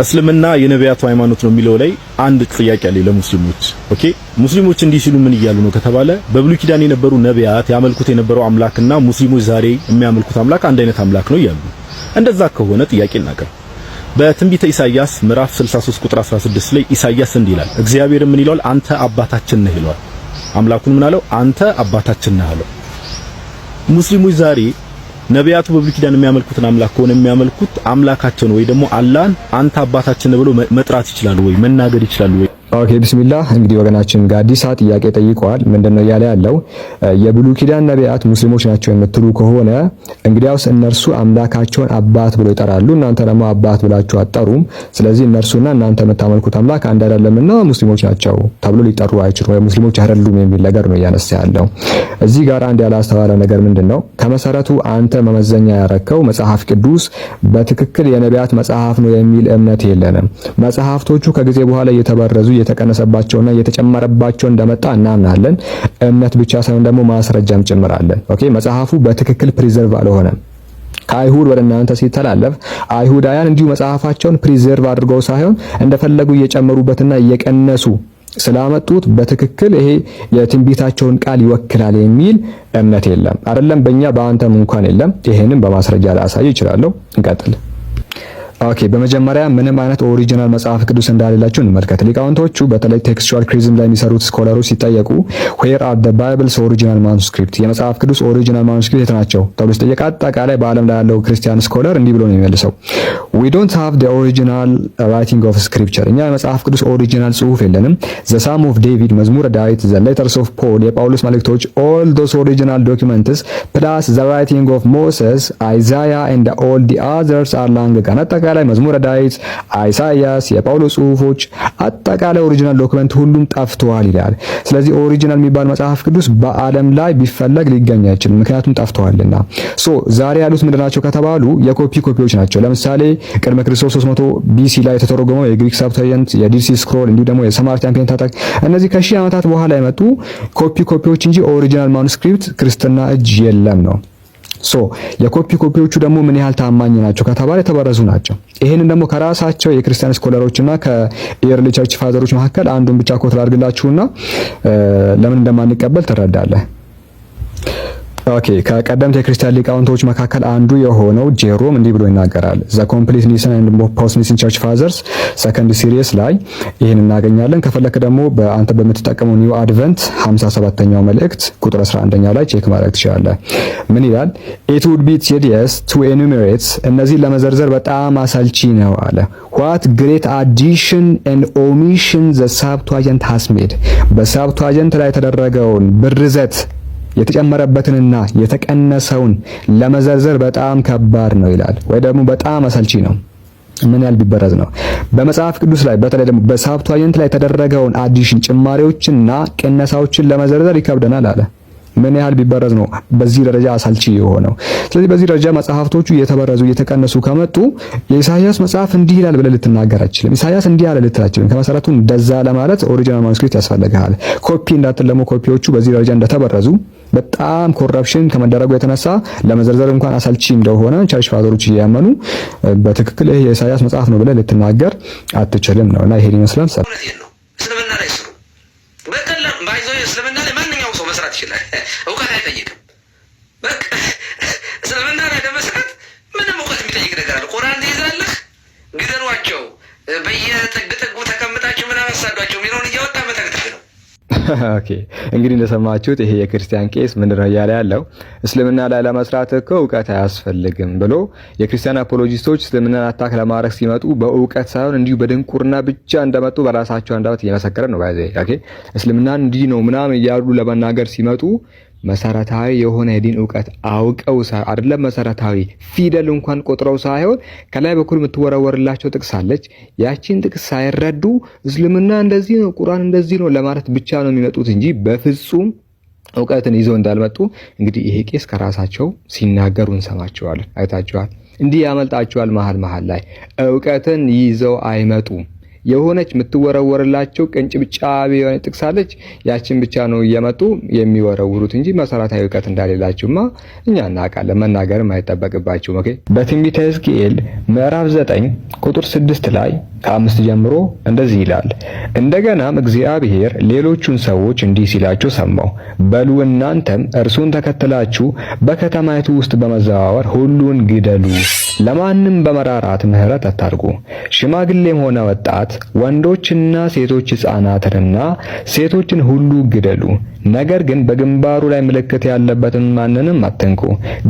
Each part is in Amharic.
እስልምና የነቢያቱ ሃይማኖት ነው የሚለው ላይ አንድ ጥያቄ አለ ለሙስሊሞች። Okay፣ ሙስሊሞች እንዲህ ሲሉ ምን እያሉ ነው ከተባለ፣ በብሉይ ኪዳን የነበሩ ነቢያት ያመልኩት የነበረው አምላክና ሙስሊሞች ዛሬ የሚያመልኩት አምላክ አንድ አይነት አምላክ ነው እያሉ። እንደዛ ከሆነ ጥያቄ እናቀርብ። በትንቢተ ኢሳይያስ ምዕራፍ 63 ቁጥር 16 ላይ ኢሳይያስ እንዲህ ይላል። እግዚአብሔር ምን ይለዋል? አንተ አባታችን ነህ ይለዋል። አምላኩን ምን አለው? አንተ አባታችን ነህ አለው። ሙስሊሞች ዛሬ ነቢያቱ በብሉይ ኪዳን የሚያመልኩትን አምላክ ከሆነ የሚያመልኩት፣ አምላካቸውን ወይ ደግሞ አላህን አንተ አባታችን ነህ ብሎ መጥራት ይችላሉ ወይ? መናገር ይችላሉ ወይ? Okay፣ ቢስሚላህ። እንግዲህ ወገናችን ጋዲሳ ጥያቄ ጠይቀዋል። ምንድነው እያለ ያለው? የብሉይ ኪዳን ነቢያት ሙስሊሞች ናቸው የምትሉ ከሆነ እንግዲያውስ እነርሱ አምላካቸውን አባት ብሎ ይጠራሉ፣ እናንተ ደግሞ አባት ብላችሁ አትጠሩም። ስለዚህ እነርሱና እናንተ የምታመልኩት አምላክ አንድ አይደለምና ሙስሊሞች ናቸው ተብሎ ሊጠሩ አይችሉም፣ ወይ ሙስሊሞች አይደሉም የሚል ነገር ነው እያነሳ ያለው። እዚህ ጋር አንድ ያላስተዋለ ነገር ምንድነው? ከመሰረቱ አንተ መመዘኛ ያረከው መጽሐፍ ቅዱስ በትክክል የነቢያት መጽሐፍ ነው የሚል እምነት የለንም። መጽሐፍቶቹ ከጊዜ በኋላ እየተበረዙ፣ እየተቀነሰባቸውና እየተጨመረባቸው እንደመጣ እናምናለን። እምነት ብቻ ሳይሆን ደግሞ ማስረጃም ጭምራለን። Okay፣ መጽሐፉ በትክክል preserve አልሆነም። ከአይሁድ ወደ እናንተ ሲተላለፍ አይሁዳውያን እንዲሁ መጽሐፋቸውን preserve አድርገው ሳይሆን እንደፈለጉ እየጨመሩበትና እየቀነሱ ስላመጡት በትክክል ይሄ የትንቢታቸውን ቃል ይወክላል የሚል እምነት የለም። አይደለም በእኛ፣ በአንተም እንኳን የለም። ይሄንም በማስረጃ ላሳይ እችላለሁ። እንቀጥል። Okay፣ በመጀመሪያ ምንም አይነት original መጽሐፍ ቅዱስ እንደሌላቸው እንመልከት። ሊቃውንቶቹ፣ በተለይ textual criticism ላይ የሚሰሩት scholar ኦች ሲጠየቁ "Where are the Bible's original manuscript?" የመጽሐፍ ቅዱስ original manuscript የት ናቸው ተብሎ ሲጠየቅ አጠቃላይ በዓለም ላይ ያለው ክርስቲያን scholar እንዲህ ብሎ ነው የሚመልሰው፦ "We don't have the original writing of scripture።" እኛ የመጽሐፍ ቅዱስ original ጽሁፍ የለንም። The Psalm of David፣ መዝሙረ ዳዊት፣ the letters of Paul፣ የጳውሎስ መልእክቶች፣ all those original documents plus the writing of Moses, Isaiah and all the others are long gone። አጠቃላይ መዝሙረ ዳዊት፣ ኢሳያስ፣ የጳውሎስ ጽሁፎች፣ አጠቃላይ original document ሁሉም ጠፍተዋል ይላል። ስለዚህ original የሚባል መጽሐፍ ቅዱስ በዓለም ላይ ቢፈለግ ሊገኝ አይችልም፣ ምክንያቱም ጠፍተዋልና። So ዛሬ ያሉት ምንድናቸው ከተባሉ የ copy copy ዎች ናቸው። ለምሳሌ ቅድመ ክርስቶስ 300 BC ላይ የተተረጎመው የግሪክ Septuagint፣ የ Dead Sea Scroll፣ እንዲሁ ደግሞ የ Samaritan Pentateuch፣ እነዚህ ከሺህ ዓመታት በኋላ የመጡ copy copy ዎች እንጂ original manuscript ክርስትና እጅ የለም ነው። So የ copy copy ዎቹ ደግሞ ምን ያህል ታማኝ ናቸው ከተባለ የተበረዙ ናቸው። ይሄንን ደግሞ ከራሳቸው የክርስቲያን scholar ኦችና ከ early church father ኦች መካከል አንዱን ብቻ quote ላድርግላችሁና ለምን እንደማንቀበል ትረዳለህ። Okay፣ ከቀደምት የክርስቲያን ሊቃውንቶች መካከል አንዱ የሆነው ጄሮም እንዲህ ብሎ ይናገራል። The Complete Nicene and Post Nicene Church Fathers Second Series ላይ ይህን እናገኛለን። ከፈለክ ደግሞ በአንተ በምትጠቀመው New Advent 57ኛው መልእክት ቁጥር 11ኛው ላይ check ማድረግ ትችላለህ። ምን ይላል? "It would be tedious to enumerate።" እነዚህን ለመዘርዘር በጣም አሰልቺ ነው አለ። "What great addition and omission the Septuagint has made።" በ Septuagint ላይ የተደረገውን ብርዘት፣ የተጨመረበትንና የተቀነሰውን ለመዘርዘር በጣም ከባድ ነው ይላል፣ ወይ ደግሞ በጣም አሰልቺ ነው። ምን ያህል ቢበረዝ ነው? በመጽሐፍ ቅዱስ ላይ፣ በተለይ ደግሞ በ Septuagint ላይ የተደረገውን addition፣ ጭማሪዎችና ቅነሳዎችን ለመዘርዘር ይከብደናል አለ። ምን ያህል ቢበረዝ ነው በዚህ ደረጃ አሰልቺ የሆነው? ስለዚህ በዚህ ደረጃ መጽሐፍቶቹ እየተበረዙ፣ እየተቀነሱ ከመጡ የኢሳያስ መጽሐፍ እንዲህ ይላል ብለህ ልትናገር አትችልም። ኢሳያስ እንዲህ አለ ልትል አትችልም። ከመሰረቱ እንደዛ ለማለት original manuscript ያስፈልግሃል። ኮፒ እንዳትል ደግሞ ኮፒዎቹ በዚህ ደረጃ እንደተበረዙ፣ በጣም corruption ከመደረጉ የተነሳ ለመዘርዘር እንኳን አሰልቺ እንደሆነ church father ኦች እያመኑ በትክክል ይሄ የኢሳያስ መጽሐፍ ነው ብለህ ልትናገር አትችልም ነው። እና ይሄን ይመስላል። እስልምና ላይ ስሩ። በቀላል ባይዞ እስልምና ላይ ማንኛውም ሰው መስራት ይችላል። እውቀት አይጠይቅም። በቃ እስልምና ላይ ለመስራት ምንም እውቀት የሚጠይቅ ነገር አለ። ቁርአን ትይዛለህ፣ ግደሏቸው፣ በየጥግ ጥጉ ተቀምጣችሁ ምናምን አሳዷቸው የሚለውን እያወጣ መተግተግ ነው። Okay፣ እንግዲህ እንደሰማችሁት ይሄ የክርስቲያን ቄስ ምንድነው እያለ ያለው? እስልምና ላይ ለመስራት እኮ እውቀት አያስፈልግም ብሎ የክርስቲያን apologist ኦች እስልምናን attack ለማድረግ ሲመጡ በእውቀት ሳይሆን እንዲሁ በድንቁርና ብቻ እንደመጡ በራሳቸው አንደበት እየመሰከረ ነው። By the way, okay፣ እስልምና እንዲህ ነው ምናምን እያሉ ለመናገር ሲመጡ መሰረታዊ የሆነ የዲን እውቀት አውቀው አይደለም፣ መሰረታዊ ፊደል እንኳን ቆጥረው ሳይሆን ከላይ በኩል የምትወረወርላቸው ጥቅስ አለች። ያቺን ጥቅስ ሳይረዱ እስልምና እንደዚህ ነው፣ ቁርአን እንደዚህ ነው ለማለት ብቻ ነው የሚመጡት እንጂ በፍጹም እውቀትን ይዘው እንዳልመጡ እንግዲህ ይሄ ቄስ ከራሳቸው ሲናገሩ እንሰማቸዋለን። አይታችኋል። እንዲህ ያመልጣቸዋል። መሀል መሀል ላይ እውቀትን ይዘው አይመጡም። የሆነች የምትወረወርላቸው ቅንጭብጫቢ የሆነ ጥቅስ አለች። ያችን ብቻ ነው እየመጡ የሚወረውሩት እንጂ መሰረታዊ እውቀት እንደሌላቸውማ እኛ እናውቃለን። መናገርም አይጠበቅባቸውም። Okay፣ በትንቢተ ሕዝቅኤል ምዕራፍ 9 ቁጥር 6 ላይ ከ5 ጀምሮ እንደዚህ ይላል። እንደገናም እግዚአብሔር ሌሎቹን ሰዎች እንዲህ ሲላቸው ሰማሁ። በሉ እናንተም እርሱን ተከትላችሁ በከተማይቱ ውስጥ በመዘዋወር ሁሉን ግደሉ፣ ለማንም በመራራት ምህረት አታርጉ። ሽማግሌም ሆነ ወጣት፣ ወንዶችና ሴቶች፣ ሕፃናትንና ሴቶችን ሁሉ ግደሉ። ነገር ግን በግንባሩ ላይ ምልክት ያለበትን ማንንም አትንኩ።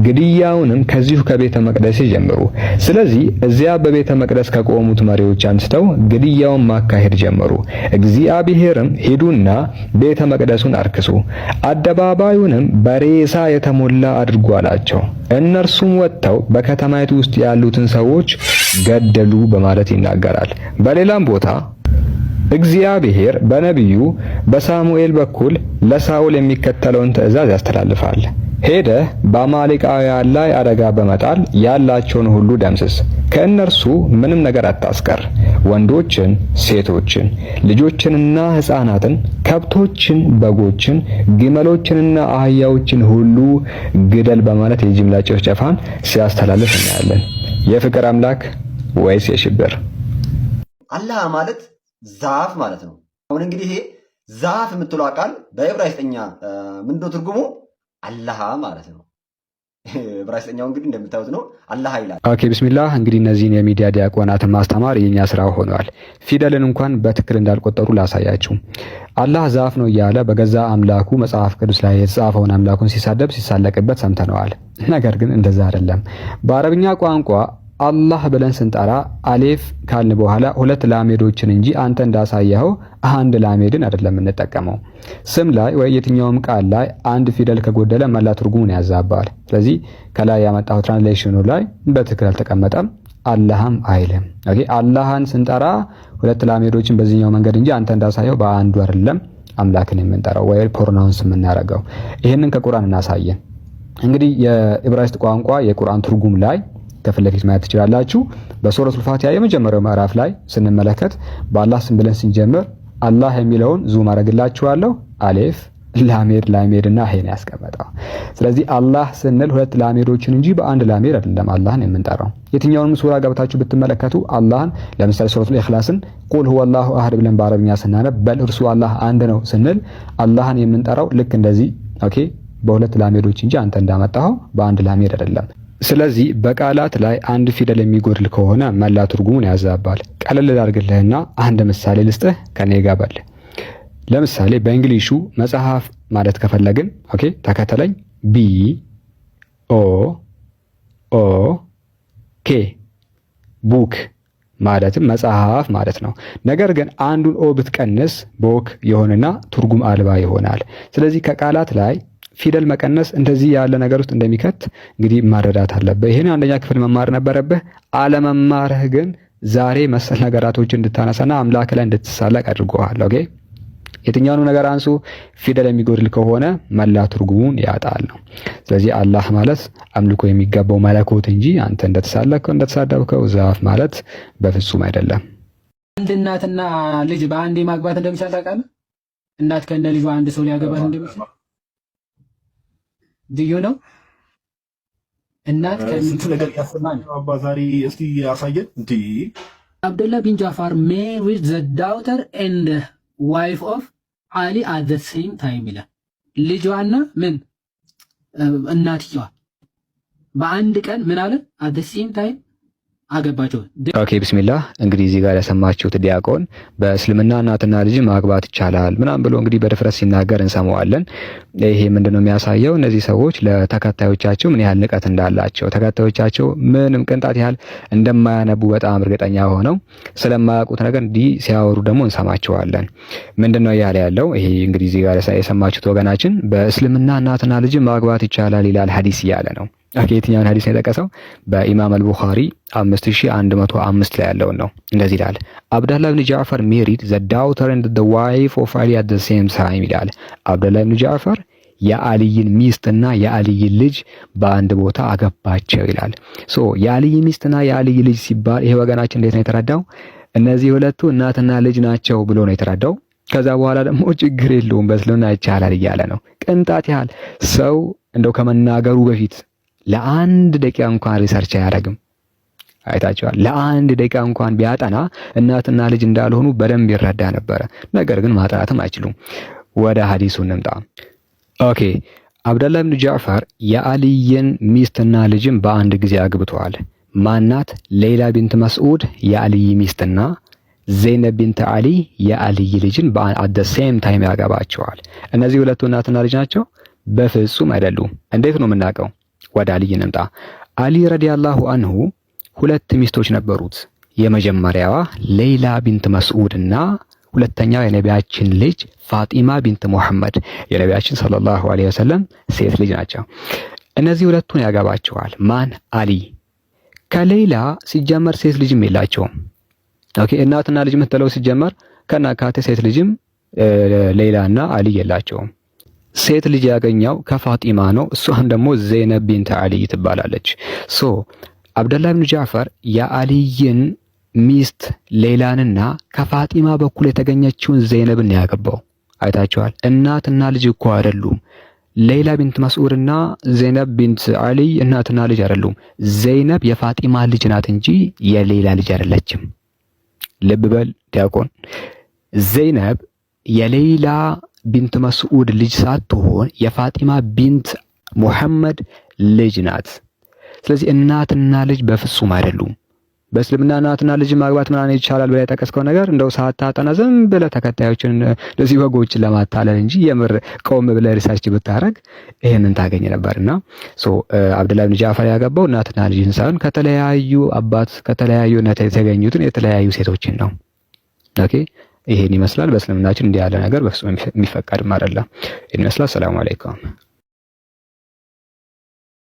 ግድያውንም ከዚሁ ከቤተ መቅደስ ጀምሩ። ስለዚህ እዚያ በቤተ መቅደስ ከቆሙት መሪዎች አንስተው ግድያውን ማካሄድ ጀመሩ። እግዚአብሔርም ሂዱና ቤተ መቅደሱን አርክሱ፣ አደባባዩንም በሬሳ የተሞላ አድርጉ አላቸው። እነርሱም ወጥተው በከተማይቱ ውስጥ ያሉትን ሰዎች ገደሉ በማለት ይናገራል። በሌላም ቦታ እግዚአብሔር በነቢዩ በሳሙኤል በኩል ለሳኦል የሚከተለውን ትእዛዝ ያስተላልፋል። ሄደህ በአማሌቃውያን ላይ አደጋ በመጣል ያላቸውን ሁሉ ደምስስ፣ ከእነርሱ ምንም ነገር አታስቀር። ወንዶችን፣ ሴቶችን፣ ልጆችንና ሕፃናትን፣ ከብቶችን፣ በጎችን፣ ግመሎችንና አህያዎችን ሁሉ ግደል በማለት የጅምላ ጭፍጨፋን ሲያስተላልፍ እናያለን። የፍቅር አምላክ ወይስ የሽብር? አላህ ማለት ዛፍ ማለት ነው። አሁን እንግዲህ ይሄ ዛፍ የምትለው ቃል በዕብራይስጥኛ ምንድነው ትርጉሙ? አላህ ማለት ነው። ዕብራይስጥኛው እንግዲህ እንደምታዩት ነው፣ አላህ ይላል። Okay፣ ቢስሚላህ። እንግዲህ እነዚህን የሚዲያ ዲያቆናትን ማስተማር የኛ ስራ ሆኗል። ፊደልን እንኳን በትክክል እንዳልቆጠሩ ላሳያችሁ። አላህ ዛፍ ነው እያለ በገዛ አምላኩ መጽሐፍ ቅዱስ ላይ የተጻፈውን አምላኩን ሲሳደብ ሲሳለቅበት ሰምተነዋል። ነገር ግን እንደዛ አይደለም። በአረብኛ ቋንቋ አላህ ብለን ስንጠራ አሌፍ ካልን በኋላ ሁለት ላሜዶችን እንጂ አንተ እንዳሳየኸው አንድ ላሜድን አይደለም የምንጠቀመው። ስም ላይ ወይ የትኛውም ቃል ላይ አንድ ፊደል ከጎደለ መላ ትርጉሙን ያዛባል። ስለዚህ ከላይ ያመጣው translation ኑ ላይ በትክክል አልተቀመጠም። አላህም አይልም። Okay፣ አላህን ስንጠራ ሁለት ላሜዶችን በዚህኛው መንገድ እንጂ አንተ እንዳሳየው በአንዱ አይደለም አምላክን የምንጠራው ወይ pronounce የምናደርገው። ይህንን ከቁርአን እናሳየን። እንግዲህ የዕብራይስጥ ቋንቋ የቁርአን ትርጉም ላይ ከፊት ለፊት ማየት ትችላላችሁ። በሱረቱል ፋቲሃ የመጀመሪያው ምዕራፍ ላይ ስንመለከት በአላህ ስም ብለን ስንጀምር አላህ የሚለውን zoom አደርግላችኋለሁ። አሌፍ፣ ላሜድ፣ ላሜድ እና ሄን ያስቀመጠው። ስለዚህ አላህ ስንል ሁለት ላሜዶችን እንጂ በአንድ ላሜድ አይደለም አላህን የምንጠራው። የትኛውንም ሱራ ገብታችሁ ብትመለከቱ አላህን ለምሳሌ ሱረቱል ኢኽላስን قل هو الله أحد ብለን በአረብኛ ስናነብ በል እርሱ አላህ አንድ ነው ስንል አላህን የምንጠራው ልክ እንደዚህ okay በሁለት ላሜዶች እንጂ አንተ እንዳመጣኸው በአንድ ላሜድ አይደለም። ስለዚህ በቃላት ላይ አንድ ፊደል የሚጎድል ከሆነ መላ ትርጉሙን ያዛባል። ቀለል ላድርግልህና አንድ ምሳሌ ልስጥህ፣ ከኔ ጋር በል። ለምሳሌ በ English ኡ መጽሐፍ ማለት ከፈለግን okay ተከተለኝ። B O O K book ማለትም መጽሐፍ ማለት ነው። ነገር ግን አንዱን O ብትቀንስ ቦክ የሆነና ትርጉም አልባ ይሆናል። ስለዚህ ከቃላት ላይ ፊደል መቀነስ እንደዚህ ያለ ነገር ውስጥ እንደሚከት እንግዲህ መረዳት አለብህ። ይህን አንደኛ ክፍል መማር ነበረብህ። አለመማርህ ግን ዛሬ መሰል ነገራቶች እንድታነሳና አምላክ ላይ እንድትሳለቅ አድርጎሃል። Okay፣ የትኛውንም ነገር አንሱ፣ ፊደል የሚጎድል ከሆነ መላ ትርጉሙን ያጣል ነው። ስለዚህ አላህ ማለት አምልኮ የሚገባው መለኮት እንጂ አንተ እንደተሳለቅከው እንደተሳደብከው ዛፍ ማለት በፍጹም አይደለም። አንድ እናትና ልጅ በአንዴ ማግባት እንደሚቻል ታውቃለህ? እናት ከነ ልጇ አንድ ሰው ሊያገባት እንደሚችል do you know? እናት ስንት ነገር ያሰማን አባ ዛሬ እስቲ ያሳየን። እንዲ አብደላ ቢን ጃፋር married the daughter and wife of አሊ at the same time ይላል። ልጇና ምን እናትየዋ በአንድ ቀን ምን አለ at the same time አገባቸው። Okay፣ ቢስሚላህ። እንግዲህ እዚህ ጋር የሰማችሁት ዲያቆን በእስልምና እናትና ልጅ ማግባት ይቻላል ምናምን ብሎ እንግዲህ በድፍረት ሲናገር እንሰማዋለን። ይሄ ምንድነው የሚያሳየው? እነዚህ ሰዎች ለተከታዮቻቸው ምን ያህል ንቀት እንዳላቸው፣ ተከታዮቻቸው ምንም ቅንጣት ያህል እንደማያነቡ በጣም እርግጠኛ ሆነው ስለማያውቁት ነገር እንዲህ ሲያወሩ ደግሞ እንሰማቸዋለን። ምንድነው እያለ ያለው? ይሄ እንግዲህ እዚህ ጋር የሰማችሁት ወገናችን በእስልምና እናትና ልጅ ማግባት ይቻላል ይላል ሐዲስ እያለ ነው። Okay፣ የትኛውን ሐዲስ ነው የጠቀሰው? በኢማም አልቡኻሪ 5105 ላይ ያለውን ነው። እንደዚህ ይላል፣ አብደላ ብን ጃዕፈር married the daughter and the wife of አሊ at the same time ይላል። አብደላ ብን ጃዕፈር የአልይን ሚስትና የአልይን ልጅ በአንድ ቦታ አገባቸው ይላል። So የአልይ ሚስትና የአልይ ልጅ ሲባል ይሄ ወገናችን እንዴት ነው የተረዳው? እነዚህ ሁለቱ እናትና ልጅ ናቸው ብሎ ነው የተረዳው። ከዛ በኋላ ደግሞ ችግር የለውም በእስልምና ይቻላል እያለ ነው። ቅንጣት ያህል ሰው እንደው ከመናገሩ በፊት ለአንድ ደቂቃ እንኳን research አያደርግም። አይታችኋል። ለአንድ ደቂቃ እንኳን ቢያጠና እናትና ልጅ እንዳልሆኑ በደንብ ይረዳ ነበረ። ነገር ግን ማጥናትም አይችሉም። ወደ ሀዲሱ እንምጣ። Okay፣ አብደላ ብን ጃዕፈር የአልይን ሚስትና ልጅም በአንድ ጊዜ አግብተዋል። ማናት? ሌይላ ቢንት መስዑድ የአልይ ሚስትና ዘይነብ ቢንት አሊ የአልይ ልጅን at the same time ያገባቸዋል። እነዚህ ሁለቱ እናትና ልጅ ናቸው? በፍጹም አይደሉም። እንዴት ነው የምናውቀው? ወደ አልይ እንምጣ። አሊ ረዲያላሁ አንሁ ሁለት ሚስቶች ነበሩት። የመጀመሪያዋ ሌይላ ቢንት መስዑድ እና ሁለተኛው የነቢያችን ልጅ ፋጢማ ቢንት ሙሐመድ፣ የነቢያችን ሰለላሁ ዐለይሂ ወሰለም ሴት ልጅ ናቸው። እነዚህ ሁለቱን ያገባቸዋል። ማን? አሊ። ከሌይላ ሲጀመር ሴት ልጅም የላቸውም። Okay፣ እናትና ልጅ የምትለው ሲጀመር ከናካቴ ሴት ልጅም ሌይላ እና አሊ የላቸውም። ሴት ልጅ ያገኘው ከፋጢማ ነው። እሷም ደግሞ ዘይነብ ቢንት አሊ ትባላለች። So አብደላ ብን ጃዕፈር የአልይን ሚስት ሌይላንና ከፋጢማ በኩል የተገኘችውን ዘይነብን ያገባው። አይታችኋል። እናትና ልጅ እኮ አይደሉም። ሌይላ ቢንት መስዑድና ዘይነብ ቢንት አሊ እናትና ልጅ አይደሉም። ዘይነብ የፋጢማ ልጅ ናት እንጂ የሌይላ ልጅ አይደለችም። ልብ በል ዲያቆን። ዘይነብ የሌይላ ቢንት መስዑድ ልጅ ሳትሆን የፋጢማ ቢንት ሙሐመድ ልጅ ናት። ስለዚህ እናትና ልጅ በፍጹም አይደሉም። በእስልምና እናትና ልጅ ማግባት ምናምን ይቻላል ብለህ የጠቀስከው ነገር እንደው ሳታጠና ዝም ብለህ ተከታዮችን እንደዚህ በጎችን ለማታለል እንጂ የምር ቆም ብለህ research ብታረግ ይሄንን ታገኝ ነበርና፣ so አብደላ ብን ጃፈር ያገባው እናትና ልጅን ሳይሆን ከተለያዩ አባት ከተለያዩ እናት የተገኙትን የተለያዩ ሴቶችን ነው። Okay፣ ይሄን ይመስላል። በእስልምናችን እንዲህ ያለ ነገር በፍጹም የሚፈቀድም አይደለም። ይሄን ይመስላል። ሰላሙ አለይኩም።